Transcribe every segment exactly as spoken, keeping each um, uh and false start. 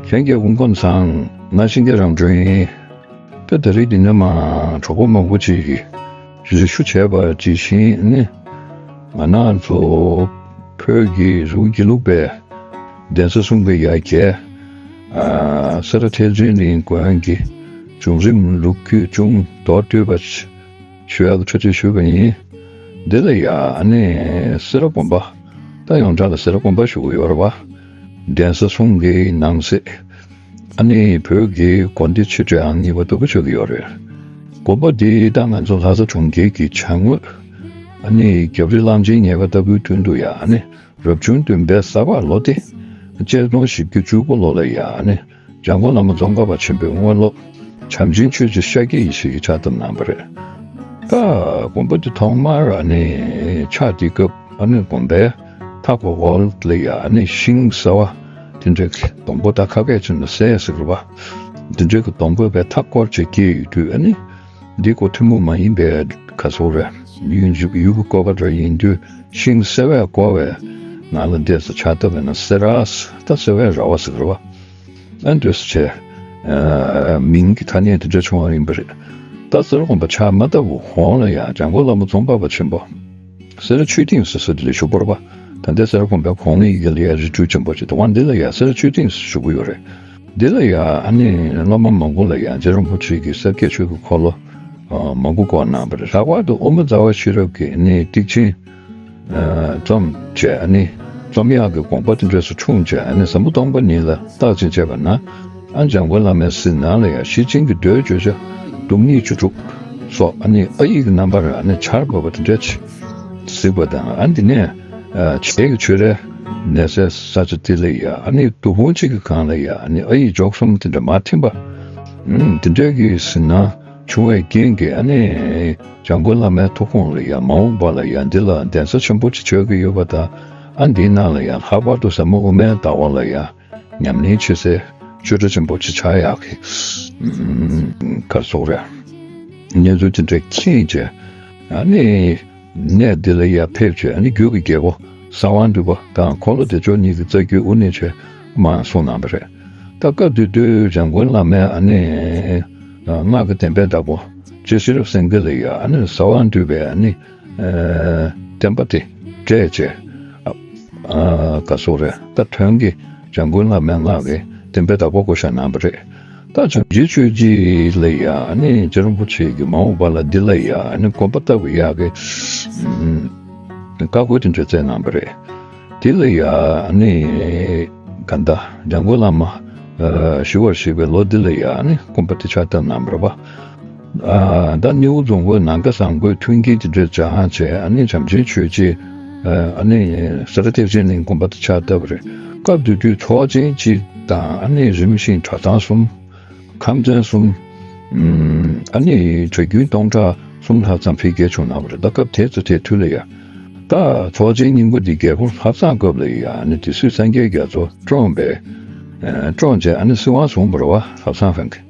ལྷན་རྒྱས་སྐུ་ཁམས་བཟང་། ང་ཤིང་རྒྱ་རང་སྒྲོན་ཡིན། དཔེ་ད་རེས་འདི་ནས་མ་གྲོགས་པོ་མང་པོ་ཅིག་གིས་རེ་ཞུ་བྱས་པ་ཇི་བཞིན་ནི། ང་རང་ཚོ་བོད་ཀྱི་རི་བོ་དགེ་ལུགས་པའི་གདན་ས་གསུམ་གྱི་ཡ་གྱལ། ཨ་སེ་ར་ཐེག་ཆེན་གླིང་དགོན་གྱི་བྱུང་རིམ་ལོ་རྒྱུས་ཅུང་མདོར་བསྡུས་པ་ཞུ་ཡག་གི་འཕྲོ་མཐུད་ཞུས་པ་ཡིན། འདི་ལ་ཡ་ཨ་ནི་སེ་ར་དགོན་པ། ད་ཡོངས་གྲགས་ལ་སེ་ར་དགོན་པ་ཞུ་གི་ཡོད་རེད་པ། གདན་ས་གསུམ་གྱི་ནང་གསེས། ཨ་ནི་བོད་ཀྱི་དགོན་སྡེ་ཆེ་ཆུང་ཡང་གཉིས་པ་ལྟ་བུ་ཆགས་ཀྱི་ཡོད་རེད། དགོན་པ་འདི་ད་ང་ཚོ་ལྷ་ས་གྲོང་ཁྱེར་གྱི་བྱང་ངོས། ཨ་ནི་རྒྱབ་རི་གླང་ཆེན་ཉེ་བ་ལྟ་བུའི་མདུན་དུ་ཡ་ཨ་ནི་རབ་བྱུང་བདུན་པའི་ས་ཕག་ལོ་སྟེ། གཅིག་སྟོང་བཞི་བརྒྱ་བཅུ་དགུ་ལོ་ལ་ཡ་ཨ་ནི་འཇམ་མགོན་བླ་མ་ཙོང་ཁ་པ་ཆེན་པོའི་དངོས་སློབ་བྱམས་ཆེན་ཆོས་རྗེ་ཤཱཀྱ་ཡེ་ཤེས་ཀྱིས་ཕྱག་བཏབ་གནང་བ་རེད། ད་དགོན་པ་འདི་ཐོག་མར་ཨ་ནི་ཕྱག་འདི་སྐབས་ཨ་ནི་དགོན་པའི་མཐའ་འཁོར་འོག་ལ་ཡ་ཨ་ནི་ཤིང་གསར་བ་དེ་འདྲའི་སྡོང་པོ་ད་ཁ་སྐད་ཆེན་ན་སེ་ཟེར་བ། དེ་འདྲའི་གི་སྡོང་པོ་བའི་མཐའ་སྐོར་ཅིག་སྐྱེས་ཡོད་དུས་ཨ་ནི། འདི་ཀོ་ཐུན་མོང་མ་ཡིན་པའི་ག་ཟེར་རེད། ཡུལ་འཇུག་ཡུལ་གྱི་བཀོད་པ་འདྲ་ཡིན་དུས་ཤིང་སེ་བས་བསྐོར་བའི་ནང་ལ་འདས་སུ་ཕྱག་བཏབ་པས་ན་སེ་ར། ད་སེ་བའི་ར་བ་ཟེར་བ། ཨ་འདོད་སུ་བྱས། ཨ་མིང་གི་ཐ་སྙད་དེ་འདྲ་བྱུང་བ་ཡིན་པ་རེད། ད་སེ་ར་དགོན་པ་ཕྱག་མ་བཏབ་གོང་ལ་ཡང་འཇམ་མགོན་བླ་མ་ཙོང་ཁ་པ་ཆེན་པོ། སེ་ར་ཆོས་སྡིངས་ཟེར་ས་དེ་ལ་བཞུགས་པ་རེད་པ། ད་ལྟའི་སེ་ར་དགོན་པའི་གོང་ལ་ཡི་གེ་ལ་ཡ་རི་ཁྲོད་ཆེན་པོ་ཅིག་དང་པོ་འདི་ལ་ཡ་སེ་ར་ཆོས་སྡིངས་ཟེར་ཞུ་གི་ཡོད་རེད། འདི་ལ་ཡ་ཨ་ནི་སློབ་མ་མང་པོ་ལ་ཡ་རྗེ་རིན་པོ་ཆེ་གི་ས་བརྒྱད་ཆོས་ཀྱི་འཁོར་ལོ་མང་པོ་བསྐོར་གནང་བ་རེད། ལྷག་པར་དུ་དབུ་མ་རྩ་བ་ཤེས་རབ་ཀྱི་ཨ་ནི་ཏིག་ཆེན་རྩོམ་བྱས། ཨ་ནི་རྩོམ་ཡག་གི་དགོངས་པ་དེ་འདྲས་སུ་འཁྲུངས་བྱས། ཨ་ནི་ཟབ་མོ་སྟོང་པ་ཉིད་ལ་བརྟག་ཅིང་དཔྱད་པ་ན། ཨ་འཇམ་མགོན་བླ་མའི་གཟིགས་སྣང་ལ་ཡང་ཤེར་ཕྱིན་གྱི་མདོའི་བརྗོད་བྱ་སྟོང་ཉིད་བཅུ་དྲུག་སོགས་ཨ་ནི་ཨ་ཡིག་གི་རྣམ་པར་ཨ་ནི་འཆར་བབས་པ་དེ་འདྲ་ཅིག་གཟིགས་པ་དང་། ཨ་འདི་ནས་ཨ་བྱེད་ཀྱི་ཆོས་རའི་གནས་སའི་ས་ཆ་དེ་ལ་ཡང་ཨ་ནི་དུ་བུང་གཅིག་གི་སྒང་ལ་ཡང་ཨ་ནི་ཨ་ཡིག་འཇོག་གསུམ་དེ་འདྲ་མར་ཐིམ་པ། ཨ་དེ་འདྲ་གི་གཟིགས་སྣང་བྱུང་བའི་རྐྱེན་གྱིས་ཨ་ནི་འཇམ་མགོན་བླ་མའི་ཐུགས་དགོངས་ལ་ཡང་མ་འོངས་པ་ལ་ཡང་འདི་ལ་གདན་ས་ཆེན་པོ་ཅིག་ཆགས་ཀྱི་ཡོད་པ་དང་། ཨ་འདིའི་ནང་ལ་ཡང་ལྷག་པར་དུ་ཟབ་མོ་དབུ་མའི་ལྟ་བ་ལ་ཡང་ཉམས་ལེན་བྱེད་སའི་ཆོས་གྲྭ་ཆེན་པོ་ཅིག་ཆགས་ཡག་གི་ག་རེ་ཟེར་རེད། གནས་ཚུལ་དེ་འདྲ་མཁྱེན་བྱས། ཨ་ནི་གནས་འདི་ལ་ཡར་ཕེབས་བྱས། ཨ་ནི་རྒྱུད་ཀྱི་རྒྱལ་པོ་གསང་བ་འདུས་པ་དང་འཁོར་ལོ་བདེ་མཆོག་གཉིས་ཀྱི་རྩ་རྒྱུད་དབུ་གནས་བྱས་མར་གསུངས་གནང་བ་རེད། ད་སྐབས་དེ་དུས་འཇམ་མགོན་བླ་མའི་ཨ་ནི་སྔགས་ཀྱི་བསྟན་པའི་བདག་པོ་རྗེ་ཤེས་རབ་སེང་གེ་ལ་ཡ་ཨ་ནི་གསང་བ་འདུས་པའི་ཨ་ནི་བསྟན་པ་དེ་སྤྲད་བྱས། ཨ་ག་རེ་ཟེར་རེད། ད་དོན་གྱི་འཇམ་མགོན་བླ་མའི་སྔགས་ཀྱི་བསྟན་པའི་བདག་པོ་བསྐོ་བཞག་གནང་བ་རེད། ད་བྱམས་ཆེན་ཆོས་རྗེ་ལ་ཡ་ཨ་ནི་རྗེ་རིན་པོ་ཆེ་གིས་མ་འོངས་པ་ལ་འདི་ལ་ཡ་ཨ་ནི་དགོན་པ་བཏབ་ཡག་གི་བཀའ་བཀོད་དེ་འདྲ་སྩལ་གནང་བ་རེད། དེ་ལ་ཡ་ཨ་ནི་ག་ད་འཇམ་མགོན་བླ་མ་ཞི་བར་གཤེགས་པའི་ལོ་འདི་ལ་ཡ་ཨ་ནི་དགོན་པ་དེ་ཕྱག་བཏབ་གནང་བ་རེད་པ། ཨ་ད་སྣེའུ་རྫོང་དཔོན་ནམ་མཁའ་བཟང་པོས་མཐུན་རྐྱེན་དེ་འདྲ་སྦྱང་བྱས། ཨ་ནི་བྱམས་ཆེན་ཆོས་རྗེ་ཨ་ནི་སེ་ར་ཐེག་ཆེན་གླིང་དགོན་པ་དེ་ཕྱག་བཏབ་པ་རེད། སྐབས་དེ་དུས་ཚོགས་ཆེན་གཅིག་དང་། ཨ་ནི་རིམ་བཞིན་གྲྭ་ཚང་གསུམ། ཁམས་ཚན་གསུམ། ཨ་ནི་གྲྭ་རྒྱུན་སྟོང་ཕྲག་གསུམ་ལྷག་ཙམ་འཕེལ་རྒྱས་བྱུང་གནང་བ་རེད། ད་སྐབས་དེ་ཚོ་དེ་དུས་ལ་ཡ། ད་ཚོགས་ཆེན་རྙིང་པ་འདི་རྒྱལ་པོ་ལྷ་བཟང་སྐབས་ལ་ཡ་ཨ་ནི་དེ་སུས་སངས་རྒྱས་རྒྱ་མཚོ་བཀྲོངས་པས། བཀྲོངས་བྱས་ཨ་ནི་སྲིད་དབང་བཟུང་བ་རེད་པ། ལྷ་བཟང་ཧྥང་གིས།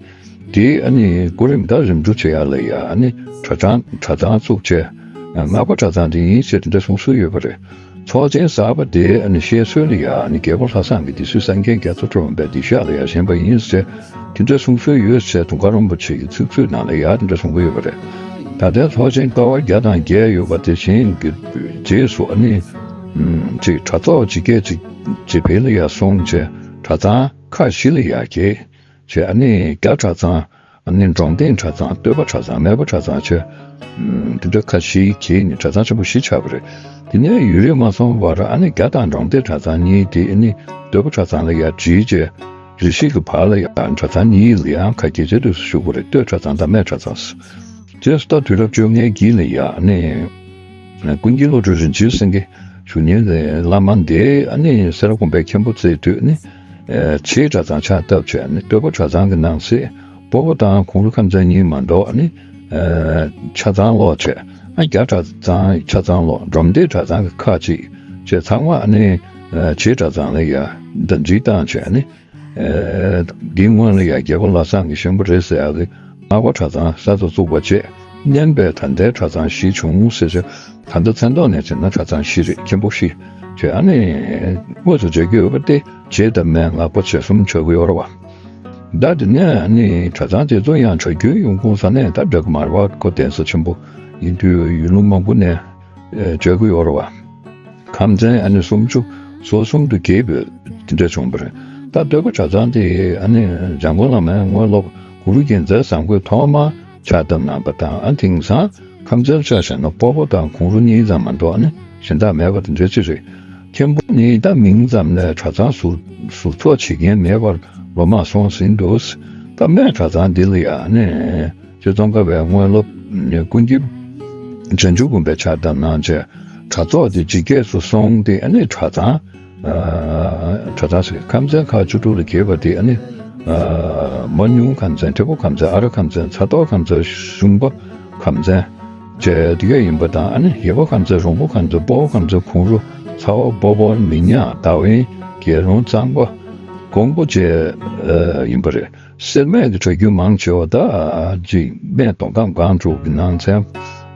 དེ་ཨ་ནི་སྐུ་རིམ་ད་རིམ་གྲོ་བྱེད་ཡག་ལ་ཡ་ཨ་ནི་གྲྭ་ཚང་གྲྭ་ཚང་བཙུགས་བྱས། སྔགས་པ་གྲྭ་ཚང་དེ་ཡིན་ཞེས་དེ་འདྲ་གསུང་སྲོལ་ཡོད་པ་རེད། ཚོགས་ཆེན་གསར་པ་དེ་ཨ་ནི་བཤད་སྲོལ་ལ་ཡ་ཨ་ནི་རྒྱལ་པོ་ལྷ་བཟང་གིས་དེ་སུས་སངས་རྒྱས་རྒྱ་མཚོ་བཀྲོངས་པའི་སྡིག་བཤགས་ལ་ཡ་བཞེངས་པ་ཡིན་ཞེས་དེ་འདྲ་གསུང་སྲོལ་ཡོད་ཞེས་དུང་དཀར་རིན་པོ་ཆེ་གི་ཚིག་མཛོད་ནང་ལ་ཡ་དེ་འདྲ་གསུང་གི་ཡོད་པ་རེད། ད་ལྟའི་ཚོགས་ཆེན་ཀ་བ་བརྒྱ་དང་བརྒྱད་ཡོད་པ་དེ་བཞིན་གྱི་རྗེས་སུ་ཨ་ནི་ཅིག་གྲྭ་ཚོགས་ཇི་སྐད་ཅིག་ཇེ་འཕེལ་ལ་ཡ་སོང་བྱས། གྲྭ་ཚང་ཁག་བཞི་ལ་ཡ་གྱེས་བྱས། ཨ་ནི་རྒྱ་གྲྭ་ཚང་། ཨ་ནི་འབྲོང་སྟེང་གྲྭ་ཚང་། སྟོད་པ་གྲྭ་ཚང་། སྨད་པ་གྲྭ་ཚང་བྱས། ཨམ་དེ་འདྲ་ཁག་བཞི་གྱེས་ནས་གྲྭ་ཚང་ཆེན་པོ་བཞི་ཆགས་པ་རེད། དེ་ནས་ཡུན་རིང་མ་སོང་བར་ཨ་ནི་རྒྱ་དང་འབྲོང་སྟེང་གྲྭ་ཚང་གཉིས་དེ་ཨ་ནི་སྟོད་པ་གྲྭ་ཚང་ལ་ཡར་བསྒྲིལ་བྱས། རེ་ཞིག་གི་བར་ལ་ཡང་གྲྭ་ཚང་གཉིས་ལ་ཡང་ཁ་གྱེས་བྱས་དུས་སུ་ཞུགས་པ་རེད། སྟོད་གྲྭ་ཚང་དང་སྨད་གྲྭ་ཚང་། རྗེས་སུ་ད་དུས་རབས་བཅོ་ལྔའི་དཀྱིལ་ལ་ཡ་ཨ་ནི་ཀུན་མཁྱེན་བློ་གྲོས་རིན་ཆེན་སེང་གེ་ཞུ་མཁན་བླ་མ་འདི་ཨ་ནི་སེ་ར་དགོན་པའི་མཁན་པོ་མཛད་དུས་ཨ་ནི། ཨེ་བྱེས་གྲྭ་ཚང་ཕྱག་བཏབ་བྱས་ནས་སྟོད་པ་གྲྭ་ཚང་གི་ནང་གསེས་སྤོ་བོ་དང་གུང་རུ་ཁམས་ཚན་གཉིས་མ་གཏོགས་ནི་ཨེ་ཆ་ཚང་ལོག་བྱས། ཨ་རྒྱ་གྲྭ་ཚང་ཆ་ཚང་ལོག། འབྲོམ་སྟེང་གྲྭ་ཚང་གི་ཁག་ཅིག་བྱས། ཚང་མ་ནི་ཨེ་བྱེས་གྲྭ་ཚང་ལ་ཡ་ཟླ་སྒྲིལ་བཏང་བྱས་ནི་ཨེ་འདིའི་སྔོན་ལ་ཡ་རྒྱལ་པོ་ལྷ་བཟང་གི་ཤོན་པོ་རེད་ཟེར་ཡག་གི་སྔགས་པ་གྲྭ་ཚང་གསར་དུ་བཙུགས་པ་བྱས། བསྙེན་པས་ད་ལྟའི་གྲྭ་ཚང་བཞི་བྱུང་ཟེར་ཞིང་། ད་ལྟ་མཚན་ཐོག་ནས་བྱས་ན་གྲྭ་ཚང་བཞི་རེད། མཁན་པོ་བཞི་བྱས། ཨ་ནི་དངོས་སུ་མཇལ་རྒྱུ་ཡོད་པ་སྟེ། རྗེ་དང་སྨན་སྔགས་པ་བཅས་གསུམ་ཆགས་ཀྱི་ཡོད་རེད་བ། ད་དེ་ནས་ཨ་ནི་གྲྭ་ཚང་དེ་ཚོ་ཡང་གྲྭ་རྒྱུན་ཡོང་ཁུངས་ས་གནས་ད་འདྲ་གི་མ་རེད་བ། ཁོ་གདན་ས་ཆེན་པོ་ཡིན་དུས་ཡུལ་ལུང་མང་པོ་ནས་མཇལ་གི་ཡོད་རེད་བ། ཁམས་ཚན་ཨ་ནི་སུམ་ཅུ་སོ་གསུམ་དུ་གྱེས་པའི་དེ་འདྲ་བྱུང་བ་རེད། ད་སྟོད་ཁ་གྲྭ་ཚང་དེ་ཨ་ནི་འཇམ་མགོན་བླ་མའི་དངོས་སློབ་གུ་རུ་རྒྱལ་མཚན་བཟང་པོས་ཐོག་མར་ཕྱག་བཏབ་གནང་པ་དང་། ཨ་དེང་སང་ཁམས་ཚན་ཆ་བཞག་ན་སྤོ་བོ་དང་གུང་རུ་གཉིས་ཙམ་མ་གཏོགས་ཨ་ནི་གཞན་དག་མེད་པ་དེ་འདྲ་ཅིག་རེད། མཁན་པོ་ནི་ད་མིང་ཙམ་ལས་གྲྭ་ཚང་ཟུར་ཟུར་འཚོགས་བྱེད་མཁན་མེད་པར་ལོ་མང་སོང་ཟིན་འདུག། ད་སྨད་གྲྭ་ཚང་འདི་ལ་ཡང་ནས་ཆོས་ཙོང་ཁ་པའི་དངོས་སློབ་ཀུན་མཁྱེན་བྱང་ཆུབ་མགོན་པོས་ཕྱག་བཏབ་གནང་བྱས། གྲྭ་ཚོགས་འདི་ཇེ་རྒྱས་སུ་སོང་སྟེ། ཨ་ནི་གྲྭ་ཚང་གྲྭ་ཚང་ཟེར། ཁམས་ཚན་ཁག་བཅུ་དྲུག་ལ་གྱེས་པ་དེ་ཨ་ནི་མ་ཉུང་ཁམས་ཚན། ཁྲི་པོ་ཁམས་ཚན། ཨ་ར་ཁམས་ཚན། ཚ་ཏོག་ཁམས་ཚན། ཞུམ་པ་ཁམས་ཚན་བཅས་དེ་ག་ཡིན་པ་དང་། ཨ་ནི་ཡེ་པ་ཁམས་ཚན། རོང་པོ་ཁམས་ཚན། སྤོ་བོ་ཁམས་ཚན། གུང་རུ། ཚ་བ། སྤོ་བོ། མི་ཉག། ཟླ་བན། རྒྱལ་རོང་། གཙང་པ། ཀོང་པོ་བཅས་ཡིན་པ་རེད། སེར་སྨད་ཀྱི་གྲྭ་རྒྱུན་མང་ཆེ་བ་ད་ཅིག་སྨད་མདོ་ཁམས་སྒང་དྲུག་གི་ནང་ཚན་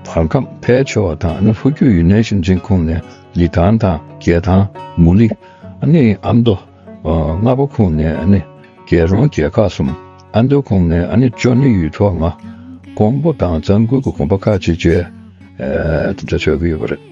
བར་ཁམས་ཕལ་ཆེ་བ་དང་། ཨ་ནི་ལྷོ་རྒྱུད་ཡུན་ནན་ཞིང་ཆེན་ཁོངས་ནས་ལི་ཐང་དང་རྒྱལ་ཐང་། མུ་ལི། ཨ་ནི་ཨ་མདོ། ཨ་རྔ་པ་ཁོངས་ནས་ཨ་ནི་རྒྱལ་རོང་རྒྱལ་ཁབ་གསུམ། ཨ་མདོ་ཁོངས་ནས་ཨ་ནི་ཅོ་ནེ་ཡུལ་ཚོ་ལྔ། ཀོང་པོ་དང་གཙང་ཁུལ་གྱི་དགོན་པ་ཁག་ཅིག་བཅས་དེ་འདྲ་ཆགས་ཀྱི་ཡོད་པ་རེད།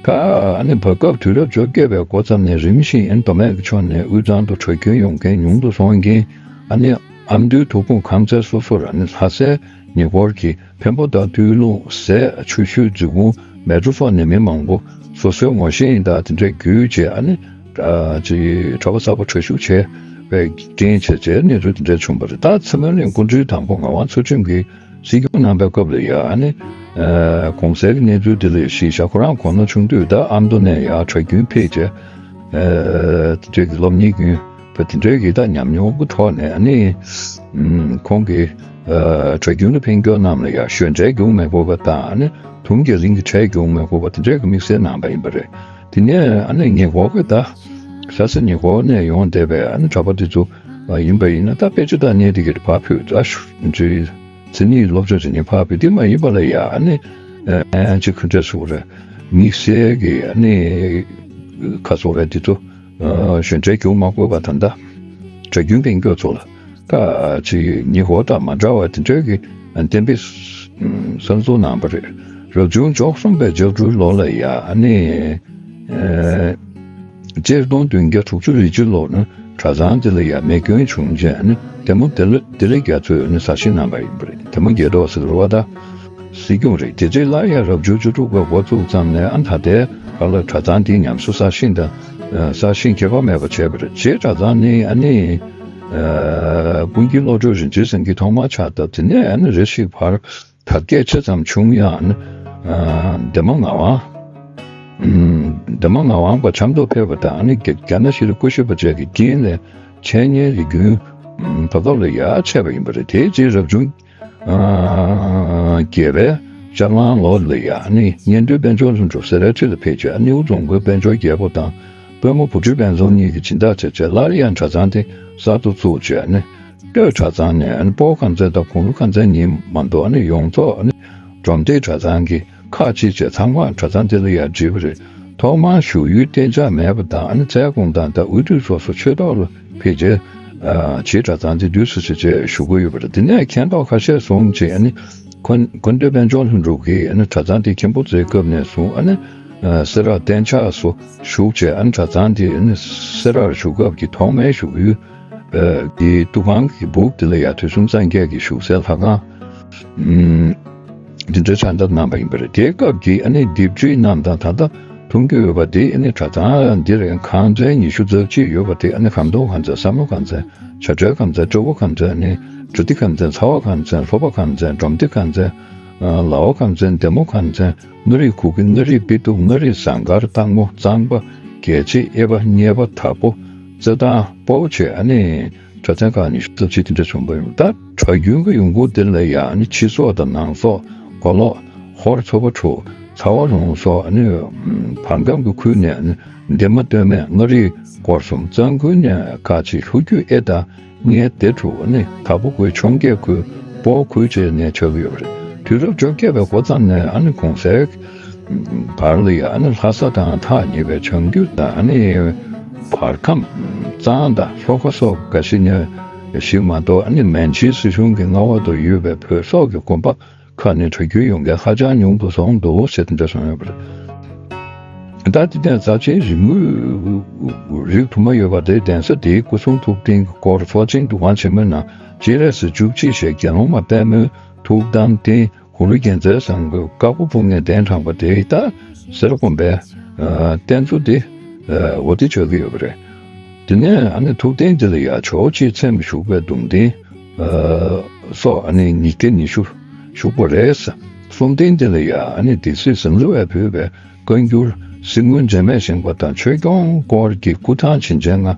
ད་ཨ་ནི་བར་སྐབས་དུས་རབས་བཅོ་བརྒྱད་པའི་འགོ་ཙམ་ནས་རིམ་བཞིན་ཨ་ནི་མདོ་སྨད་ཀྱི་ཕྱོགས་ནས་དབུས་གཙང་དུ་གྲྭ་རྒྱུན་ཡོང་མཁན་ཉུང་དུ་སོང་རྐྱེན། ཨ་ནི་ཨ་མདོའི་དུར་ཁུང་ཁང་བརྩེགས་སོ་སོར་ཨ་ནི་ལྷ་སའི་ཉེ་འཁོར་གྱི་འཕན་པོ་དང་སྟོད་ལུང་། ཟས། ཆུ་ཤུལ། འཛིན་གུང་། མལ་གྲོ་སོགས་ནས་མི་མང་པོ་སོ་སོའི་ངོ་ཤེས་ཡིན་དང་དེ་འདྲས་བརྒྱུད་བྱས། ཨ་ནི་ཨ་ཅིག་གྲྭ་པ་གསར་པ་གྲྭ་ཞུགས་བྱས་པའི་རྐྱེན་བྱས་བྱས་གནས་ཚུལ་དེ་འདྲས་བྱུང་བ་རེད། ད་ཚེ་སྨོན་གླིང་སྐུ་མདུན་དང་པོ་ངག་དབང་ཚུལ་ཁྲིམས་ཀྱིས་སྲིད་སྐྱོང་གནང་པའི་སྐབས་ལ་ཡ། ཨ་ནི་ཨ་གོང་གསལ་གྱི་གནས་ཚུལ་དེ་ལ་གཞི་བཞག་ཁོ་རང་གོ་ན་ཆུང་དུས་ད་ཨ་མདོ་ནས་ཡར་གྲྭ་རྒྱུན་ཕེབས་བྱས། ཨ་དེ་འདྲས་ཀྱི་སློབ་གཉེར་རྒྱུན་པ་དེ་འདྲས་ཀྱི་ད་ཉམས་མྱོང་གི་ཐོག་ནས། ཨ་ནི་ཨམ་ཁོང་གིས་ཨ་གྲྭ་རྒྱུན་ལ་ཕེབས་མཁན་རྣམས་ལ་ཡ་ཞོན་ཁྲལ་རྒྱུག་མི་དགོས་པ་དང་། ཨ་ནི་དུང་རྒྱ་གླིང་གི་ཁྲལ་རྒྱུག་མི་དགོས་པ་དེ་འདྲས་ཀྱི་དམིགས་བསལ་གནང་པ་ཡིན་པ་རེད། དེ་ནས་ཨ་ནི་ཉེ་འཁོར་གྱི་ད་ལྷ་ས་ཉེ་འཁོར་ནས་ཡོང་བསྡད་པའི་ཨ་ནི་གྲྭ་པ་དེ་ཚོ་ཡིན་པ་ཡིན་ན། ད་དཔེ་ཆ་དང་གནས་དེ་གའི་ཕར་ཕུད། ད་ཞུ་ཅིག་མཚན་ཉིད་སློབ་སྦྱོང་བྱེད་མཁན་ཕར་ཕུད། དེ་མ་ཡིན་པ་ལ་ཡ་ཨ་ནི་ཨ་ཅིག་ག་འདྲས་ཟེར་དགོས་རེད། དམིགས་བསལ་གྱི་ཨ་ནི་ཁ་སོ་རེད། དེ་ཚོ་ཨ་ཞོན་ཁྲལ་རྒྱུག་མ་དགོས་པ། ད་ལྟ་གྲྭ་རྒྱུན་ཕེབས་མཁན་ཚོ་ལ་ད་ཅིག་ཉེ་འཁོར་དང་མ་འདྲ་བ་དེ་འདྲས་ཀྱི་གཏན་འབེབས་གསར་འཛུགས་གནང་པ་རེད། རབ་བྱུང་བཅུ་གསུམ་པའི་ལྕགས་སྦྲུལ་ལོ་ལ་ཡ་ཨ་ནི་ཨ་སྤྱིར་བཏང་བདུན་བརྒྱ་དྲུག་ཅུ་རེ་གཅིག་ལོར་ནི་གྲྭ་ཚང་དེ་ལ་ཡ་མེ་སྐྱོན་བྱུང་རྗེས་ནི་དེ་མོ་དེ་ལ་དེ་ལ་རྒྱ་མཚོས་ནི་གསར་བཞེངས་གནང་པ་ཡིན་པ་རེད། དེ་མོ་རྒྱལ་ཐོག་ཟེར་རུ་བ་ད་སྲིད་སྐྱོང་རེད། དེ་རྗེས་སླར་ཡང་རབ་བྱུང་བཅུ་དྲུག་པའི་འགོ་བཙུགས་ཙམ་ནས་ཨ་ད་ལྟའི་བར་ལ་གྲྭ་ཚང་འདི་ཉམས་གསོ་གསར་བཞེངས་དང་གསར་བཞེངས་ཁྱད་པར་མེད་པ་བྱས་པ་རེད། རྗེས་གྲྭ་ཚང་ནི་ཨ་ནི་ཀུན་མཁྱེན་བློ་གྲོས་རིན་ཆེན་སེང་གེས་ཐོག་མར་ཕྱག་བཏབ། དེ་ནས་ཨ་ནི་རེ་ཞིག་བར་དར་རྒྱས་ཆེ་ཙམ་བྱུང་ཡང་། ཨ་འདན་མ་ངག་དབང་། ཨམ་འདན་མ་ངག་དབང་པ་ཆབ་མདོར་ཕེབས་པ་དང་། ཨ་ནི་རྒྱ་རྒྱ་ནག་གཞིས་ལུས་སྐུ་གཤེགས་པ་བཅས་ཀྱི་རྐྱེན་ལས་འཆད་ཉན་རིགས་རྒྱུན་ད་ལྟ་ལ་ཡ་ཆད་པ་ཡིན་པ་རེད། དེའི་རྗེས་རབ་བྱུང་ཨ་བརྒྱད་པའི་ཤར་གླང་ལོ་ལ་ཡ་ཨ་ནི་གཉན་སྟོན་དཔལ་འབྱོར་ལྷུན་གྲུབ་སེ་རའི་ཁྲི་ལ་ཕེབས་རྗེས། ཨ་སྣེའུ་རྫོང་དགོན་དཔལ་འབྱོར་རྒྱལ་པོ་དང་དཔོན་མོ་བུ་ཁྲིད་དཔལ་འཛོམས་གཉིས་ཀྱིས་སྦྱིན་བདག་བྱས་རྗེས་སླར་ཡང་གྲྭ་ཚང་དེ་གསར་དུ་བཙུགས་རྗེས། ཨ་ནི་སྟོད་གྲྭ་ཚང་ནས་ཨ་ནི་སྤོ་ཁང་ཚན་དང་གུང་རུ་ཁང་ཚན་གཉིས་མ་གཏོགས། ཨ་ནི་ཡོངས་རྫོགས་ཨ་ནི་སྒྲོམ་སྟེགས་གྲྭ་ཚང་གི་ཁག་ཅིག་བཅས་ཚང་མ་གྲྭ་ཚང་དེ་ལ་ཡར་བསྒྲིལ་བ་རེད། ཐོག་མར་བཞུགས་ཡུལ་གཏན་འཇགས་མེད་པ་དང་། ཨ་ནི་རྩེ་གུང་ཐང་དང་དབུས་དུས་སོ་སོ་ཆོས་ཐོག་ལ་ཕེབས་རྗེས། ཨ་རྗེས་གྲྭ་ཚང་དེ་དུས་སུ་བྱས་རྗེས་བཞུགས་ཀྱི་ཡོད་པ་རེད། དེ་ནས་མཁན་ཐོག་ཁ་ཤས་བཟུང་རྗེས། ཨ་ནི་མཁན་མཁན་སྟོན་དཔལ་འབྱོར་ལྷུན་གྲུབ་ཀྱིས་ཨ་ནི་གྲྭ་ཚང་དེ་མཁན་པོ་མཛད་སྐབས་ནས་བཟུང་། ཨ་ནི་ཨ་སེ་ར་གཏན་འཇགས་སུ་བཞུགས་རྗེས། ཨ་ནི་གྲྭ་ཚང་དེ་ཨ་ནི་སེ་རར་བཞུགས་སྐབས་ཀྱི་ཐོག་མའི་བཞུགས་ཡུལ་ཨ་གྱི་ཏུ་ཁང་གི་སྦུག་དེ་ལ་ཡ་དུས་གསུམ་སངས་རྒྱས་ཀྱི་བཞུགས་སའི་ལྷ་ཁང་ཨམ་འདི་འདྲ་ཕྱག་བཏབ་གནང་པ་ཡིན་པ་རེད། དེའི་སྐབས་ཀྱི་ཨ་ནི་དེབ་བྲིས་རྣམས་དང་ད་ལྟ་མཐོང་རྒྱུ་ཡོད་པ་དེ། ཨ་ནི་གྲྭ་ཚང་འདིར་ཁང་ཚན་ཉི་ཤུ་རྩ་གཅིག་ཡོད་པ་དེ། ཨ་ནི་ཁམས་སྟོང་ཁང་ཚན། བསམ་བློ་ཁང་ཚན། བྱ་བྲལ་ཁང་ཚན། སྤྲོ་བོ་ཁང་ཚན། ཨ་ནི་བྲུ་ཏི་ཁང་ཚན། ཚ་བ་ཁང་ཚན། ལྷོ་པ་ཁང་ཚན། སྒྲོམ་སྟེགས་ཁང་ཚན། ཨ་ལའོ་ཁང་ཚན། འདན་མོ་ཁང་ཚན། མངའ་རིས་གུ་གེ། མངའ་རིས་སྤི་ཏོག། མངའ་རིས་ཟངས་དཀར། སྟག་མོ། གཙང་པ། རྒྱལ་རྩེ། གཡས་པ། གཉེར་པ། དྭགས་པོ། རྩེ་ཐང་། སྤོ་བོ་བཅས་ཨ་ནི་གྲྭ་ཚང་ཁག་ཉི་ཤུ་རྩ་གཅིག་དེ་འདྲ་བྱུང་པ་ཡིན། ད་གྲྭ་རྒྱུན་གྱི་ཡོང་ཁུངས་དེ་ལ་ཡང་ཨ་ནི་ཕྱི་སོག་དང་ནང་སོག། མགོ་ལོག། ཧོར། ཚོ་པ་དྲུག། ཚ་བ་རོང་སོགས། ཨ་ནི་བར་ཁམས་ཀྱི་ཁུལ་ནས་ཨ་ནི་འདན་མ་སྟོད་སྨད། མངའ་རིས་སྐོར་གསུམ། གཙང་ཁུལ་ནས་ཁག་ཅིག། ལྷོ་རྒྱུད་དབྱེ་ཐང་གཉིས་དེ་དྲུག། ཨ་ནི་དྭགས་པོ་ཁུལ། འཕྱོངས་རྒྱས་ཁུལ། སྤོ་བོ་ཁུལ་བཅས་ནས་ཆགས་ཀྱི་ཡོད་པ་རེད། དུས་རབས་བཅོ་བརྒྱད་པའི་འགོ་ཙམ་ནས་ཨ་ནི་གོང་གསལ་བར་ལ་ཡ་ཨ་ནི་ལྷ་ས་དང་ཐག་ཉེ་བའི་བྱང་རྒྱུད་དང་ཨ་ནི་བར་ཁམས་གཙང་དང་ལྷོ་ཁ་སོགས་འགའ་ཞིག་ནས་ཞིག་མ་གཏོགས། ཨ་ནི་མན་ཇུའི་སྲིད་གཞུང་གི་མངའ་འོག་ཏུ་ཡོད་པའི་བོད་སོག་གི་དགོན་པ་ཁག་ནས་གྲྭ་རྒྱུན་ཡོང་མཁན་ཧ་ཅང་ཉུང་དུ་སོང་འདུག་ཟེར་དེ་འདྲ་གསུངས་ཡོད་པ་རེད། ད་དེ་ནས་རྩ་ཆེན་རིག་དངོས་རིགས་དུ་མ་ཡོད་པ་དེ་གདན་ས་དེའི་སྐུ་གསུང་ཐུགས་རྟེན་གྱི་སྐོར་ཚོགས་ཆེན་འདུ་ཁང་ཆེན་མོའི་ནང་སྤྱན་རས་གཟིགས་བཅུ་གཅིག་ཞལ་དགེ་སློང་མ་དཔལ་མོའི་ཐུགས་དམ་རྟེན་གུ་རུ་རྒྱལ་མཚན་བཟང་པོའི་བཀའ་བསྒོ་ཕུལ་མཁན་གདན་དྲངས་པ་དེ་ད་སེ་ར་དགོན་པའི་རྟེན་གཙོ་དེ་འོ་དེ་ཆགས་ཀྱི་ཡོད་པ་རེད། དེ་ནས་ཨ་ནི་ཐུགས་རྟེན་དེ་ལ་ཡང་ཇོ་བོ་རྗེ་ཚེམས་བཞུགས་པའི་གདུང་རྟེན་སོགས་ཨ་ནི་ཉིས་བརྒྱ་ཉི་ཤུ་བཞུགས་པ་རེད། གསུམ་རྟེན་དེ་ལ་ཡང་ཨ་ནི་སྡེ་སྲིད་ཟམ་གདོང་བས་ཕུལ་བའི་བཀའ་འགྱུར་གསེར་དངུལ་འཛད་མེད་བཞེངས་པ་དང་ཆོས་སྐྱོང་སྐོར་གྱི་སྐུ་ཐང་བྱིན་ཅན་ལྔ།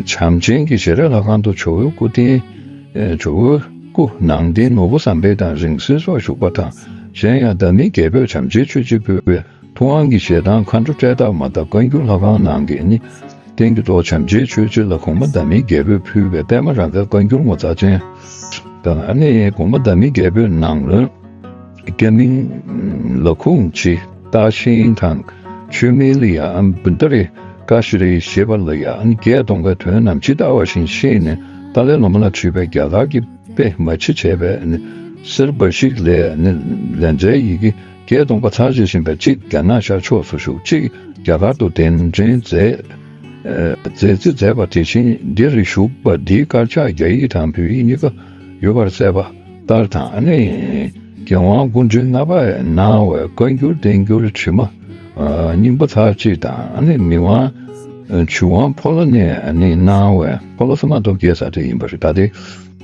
བྱམས་ཆེན་གྱི་ཞལ་རས་ལྷ་ཁང་དུ་ཇོ་བོའི་སྐུ་རྟེན། ཇོ་བོའི་སྐུ་ནང་རྟེན་ནོར་བུ་ཟམ་པའི་དང་རིང་བསྲེལ་སོགས་བཞུགས་པ་དང་། གཞན་ཡང་བདག་མེད་རྒྱལ་པོས་བྱམས་ཆེན་ཆོས་རྗེ་ཕུལ་བའི་ཐུབ་དབང་གི་ཞལ་ཐང་མཁའ་འགྲོ་བཀྲས་རྟགས་མ་དང་བཀའ་འགྱུར་ལྷ་ཁང་ནང་གི་ནི། རྟེན་གྱི་ཐོག་བྱམས་ཆེན་ཆོས་རྗེ་ལ་གོང་མ་བདག་མེད་རྒྱལ་པོས་ཕུལ་བའི་པདྨ་རཱ་གའི་བཀའ་འགྱུར་ངོ་མཚར་ཅན་དང་། ཨ་ནི་གོང་མ་བདག་མེད་རྒྱལ་པོའི་ནང་བློན་སྐྱ་མིང་ལ་ཁུངས་ཆེ་སྟག་ཤིང་དང་ཆུ་མིག་ལ་ཡང་བུན་ཏ་རི་ཀ་ཤི་རི་ཞེས་པ་ལ་ཡང་བརྒྱད་སྟོང་པའི་དོན་ནམ་ཇི་ལྟ་བ་བཞིན་ཤེས་ནས་ཏཱ་ལའི་བླ་མ་ལ་ཁྲིད་པའི་རྒྱ་གར་གྱི་དཔེ་མ་ཕྱི་བྱས་པའི་གསེར་འབའ་ཞིག་ལས་ལན་ཚྭའི་ཡི་གེ་བརྒྱད་སྟོང་པ་ཚར་བཞེས་བཞིན་པའི་གཅིག་རྒྱ་ནག་ཤར་ཕྱོགས་སུ་བཞུགས། གཅིག་རྒྱ་གར་དུ་གདན་འདྲེན་མཛད། མཛད་རྩིས་མཛད་པ་དེ་བཞིན་འདིར་བཞུགས་པ་འདིའི་དཀར་ཆག་རྒྱ་ཡིག་དང་བོད་ཡིག་གཉིས་ཀ་ཡོད་པར་གསལ་བ་ལྟར་དང་། ཨ་ནི་རྒྱལ་དབང་སྐུ་ཕྲེང་ལྔ་པས་གནང་བའི་བཀའ་འགྱུར་བསྟན་འགྱུར་དྲི་མ་རྙིང་པ་ཚར་གཅིག་དང་། ཨ་ནི་མི་དབང་ཆུ་དབང་ཕོ་ལྷ་ནས་ཨ་ནི་གནང་བའི་ཕོ་ལྷ་སུམ་མདོ་རྒྱས་ས་དེ་ཡིན་པ་རེད། ད་དེ།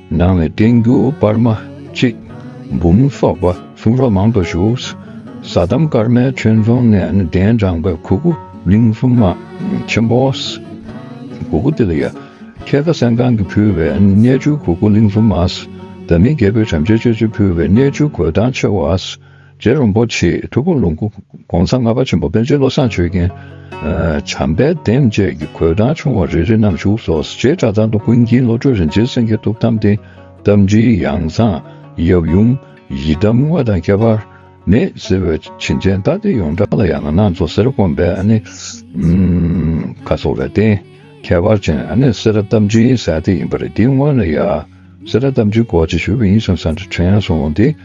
ནང་ནས་བསྟན་འགྱུར་པར་མ་གཅིག་འབུམ་སོགས་པ་གསུང་རབ་མང་དུ་བཞུགས། ཟ་དམ་ཀརྨའི་ཆོས་རྫོང་ནས་གདན་དྲངས་པའི་གུ་གུ་གླིང་གསུམ་མ་ཆེན་པོ། གུ་གུ་དེ་ལ་ཡ་ཁྱད་ཁ་སེང་གང་གིས་ཕུལ་བའི་གནས་ཆུ་གུ་གུ་གླིང་གསུམ་མ། བདག་མེད་རྒྱལ་པོས་བྱམས་ཆེན་ཆོས་རྗེ་ཕུལ་བའི་གནས་ཆུ་གོས་ཐང་ཆེ་བ། རྗེ་རིན་པོ་ཆེ་ཐུགས་ཁུར་ལོངས་སྐུ་༸གོང་ས་ལྔ་པ་ཆེན་པོ་པཎ་ཆེན་བློ་བཟང་ཆོས་རྒྱན། བྱམས་པའི་ལྡེམ་བཅས་ཀྱི་གོས་ཐང་ཆུང་བ་རེ་རེ་རྣམས་བཞུགས་སོ། རྗེ་གྲྭ་ཚང་དུ་ཀུན་མཁྱེན་བློ་གྲོས་རིན་ཆེན་སེང་གེ་ཐུགས་དམ་རྟེན། རྟ་མགྲིན་ཡང་གསང་ཡབ་ཡུམ་ཡི་དམ་དབང་དང་ཁྱད་པར་མེད་ཟེར་བའི་བྱིན་ཅན་ད་དེ་ཡོངས་གྲགས་ལ་ཡང་ན་ང་ཚོ་སེ་ར་དགོན་པའི་ཨ་ནི་ཁ་སོགས་རེ་བརྟེན་ཁྱད་པར་ཅན་ཨ་ནི་སེ་ར་རྟ་མགྲིན་ཟེར་དེ་ཡིན་པ་རེད། དེའི་སྔོན་ལ་ཡ། སེ་ར་རྟ་མགྲིན་སྐོར་ཅིག་ཞུས་པ་ཡིན་བསམ་བསམ་དྲན་སོང་སྟེ།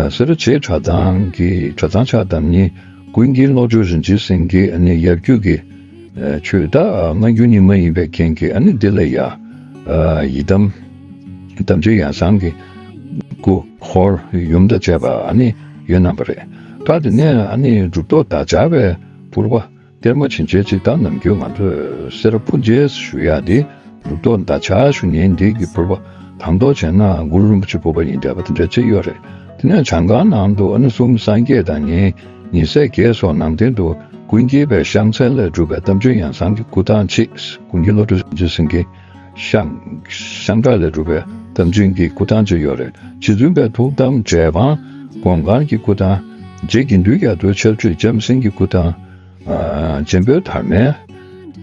སེ་ར་རྗེ་གྲྭ་ཚང་གི་གྲྭ་ཚང་ཕྱག་བསྡམ་ཉིན་ཀུན་མཁྱེན་བློ་གྲོས་རིན་ཆེན་སེང་གེ་ཨ་ནི་ཡབ་རྒྱུད་ཀྱི་ཆོས་ད་སྔ་འགྱུར་རྙིང་མ་ཡིན་པའི་རྐྱེན་གྱིས་ཨ་ནི་འདི་ལ་ཡ་ཡི་དམ་རྟ་མགྲིན་ཡང་གསང་གི་སྐུ་ཧོར་ཡུམ་དང་བཅས་པ་ཨ་ནི་ཡོད་སྣང་བ་རེད། ད་དེ་ནས་ཨ་ནི་གྲུབ་ཐོབ་འདག་ཆགས་པའི་ཕུར་པ། གཏེར་མ་བྱིན་ཅན་ཅིག་དང་ནམ་རྒྱུན་ང་ཚོས་སེ་ར་ཕུར་རྗེས་ཞུ་ཡག་འདི་གྲུབ་ཐོབ་འདག་ཆགས་ཞུ་མཁན་འདི་གི་ཕུར་པ་དང་ཐོག་བྱས་ན་གུ་རུ་རིན་པོ་ཆེ་ཕུར་པ་ཡིན་བསྡད་པ་དེ་འདྲ་ཅིག་ཡོད་རེད། དེ་ནས་བྱང་ཁང་ནང་དུ་ཨ་ནི་གསུམ་སངས་རྒྱས་དང་ཉེ་ཉེ་སྲས་བརྒྱད་སོགས་ནང་རྟེན་དུ་ཀུན་མཁྱེན་པའི་ཤངས་མཚལ་ལས་གྲུབ་པའི་རྟ་མགྲིན་ཡང་གསང་གི་སྐུ་ཐང་གཅིག་ཀུན་མཁྱེན་བློ་གྲོས་རིན་ཆེན་སེང་གེ་ཤངས་ཤངས་ཁྲག་ལས་གྲུབ་པའི་རྟ་མགྲིན་གྱི་སྐུ་ཐང་གཅིག་ཡོད་རེད། རྗེ་བཙུན་པའི་ཐུགས་དམ་འབྲས་སྤངས་སྒོམ་ཁང་གི་སྐུ་ཐང་། རྗེ་དགེ་འདུན་རྒྱ་མཚོའི་ཕྱག་མཆོད་བྱམས་སེང་གི་སྐུ་ཐང་། ཨ་འཇམ་དཔལ་དར་མའི་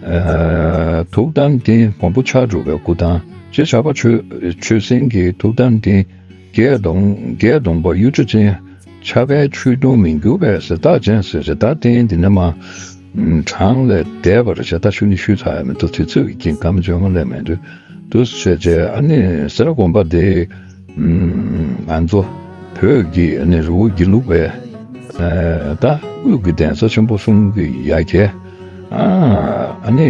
ཨ་ཐུགས་དམ་རྟེན་མགོན་པོ་ཕྱག་དྲུག་པའི་སྐུ་ཐང་། རྗེ་ཆགས་པ་ཆོས་ཆོས་སེང་གི་ཐུགས་དམ་རྟེན་བརྒྱད་སྟོང་བརྒྱད་སྟོང་པ་གཡུ་བྱུ་ཅན། ཕྱག་དཔལ་ཆོས་དུང་མི་འགྱུར་བའི་ཟེར་རྟགས་ཅན་ཟེར་ཟེར་རྟགས་རྟེན་འདི་ནས་མ་གྲངས་ལས་འདས་པར་བྱ་ད་ཞུ་ནི་ཞུས་ཚར་ཡ་མི་འདུག་དུས་ཚོད་ཀྱི་རྐྱེན་སྐར་མ་བཅོ་ལྔ་ལས་མི་འདུག་འདུག་བྱས་རྗེས་ཨ་ནི་སེ་ར་དགོན་པ་འདི། ང་ཚོ་བོད་ཀྱི་ཨ་ནི་རི་བོ་དགེ་ལུགས་པའི་ད་དབུས་ཀྱི་གདན་ས་ཆེན་པོ་གསུམ་གྱི་ཡ་གྱལ། ཨ་ནི་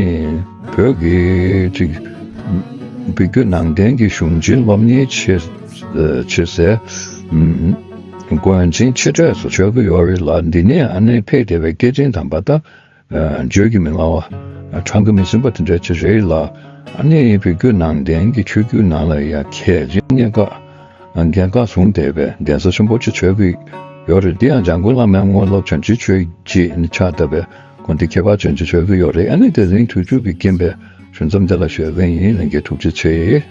བོད་ཀྱི་ཅིག་བོད་བརྒྱུད་ནང་བསྟན་གྱི་གཞུང་ཆེན་སློབ་གཉེར་ཆེ་ཆེ་སའི་དགོན་ཆེན་ཆེ་གྲས་སུ་ཆགས་ཀྱི་ཡོད་རེད་ལ། འདི་ནས་ཨ་ནི་ཕེབས་བསྡད་པའི་སྐྱེས་ཆེན་དམ་པ་དང་། བརྗོད་ཀྱིས་མི་ལང་བ། བགྲང་གིས་མི་ཟིན་པ་དེ་འདྲ་ཅིག་རེད་ལ། ཨ་ནི་བོད་བརྒྱུད་ནང་བསྟན་གྱི་ཆོས་བརྒྱུད་ནང་ལ་ཡ་གལ་ཆེའི་གནད་འགག་འགན་ཁག་བཟུང་བསྡད་པའི་གདན་ས་ཆེན་པོ་ཅིག་ཆགས་ཀྱི་ཡོད་རེད། འདི་ཡང་འཇམ་མགོན་བླ་མའི་དངོས་སློབ་བྱང་ཆུབ་ཆོས་རྗེ་ནི་ཕྱག་བཏབ་པའི་དགོན་སྡེ་ཁྱད་པར་ཅན་ཅིག་ཆགས་ཀྱི་ཡོད་རེད། ཨ་ནི་དེ་རིང་དུས་ཚོད་ཀྱི་རྐྱེན་པས་ཞུ་མཚམས་འདི་ལ་བཞག་གི་ཡིན། ལྷན་རྒྱས་ཐུགས་རྗེ་ཆེ།